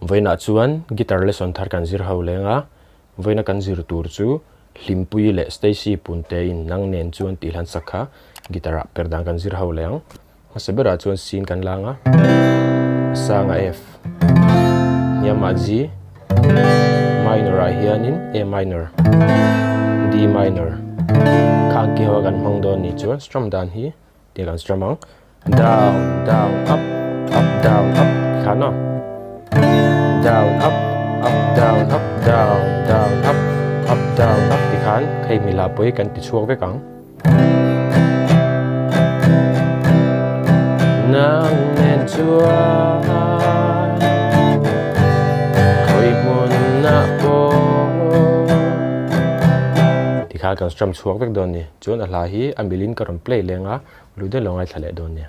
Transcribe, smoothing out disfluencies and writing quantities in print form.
Vawiinah chuan guitar lesson thar kan zir ho leng a, vawiina kan zir tur chu Hlimpuii leh Stacy Punte-in nang nen chuan tih hlan sak kha guitar ah per dan kan zir ho leng. Hmasa berah chuan C-in kan lang a, a sangah F, hniamah G, minor ah hianin A minor, D minor, khang ki ho a kan hmang dawn nih chuan strum dan hi Tiang kan strum ang. Down, down, up, up, down, up khan aw. Down, up, up, down, up, down, down, up, up, down, up ti khan hei mila pawh hi kan ti chhuak vek ang. Nang nen chuan khawi hmunah pawh ti khan kan strum chhuak vek dawn a ni. Chuan a hla hi a milin ka rawn play leng a, lu deuh lo ngaithla leh dawn nia.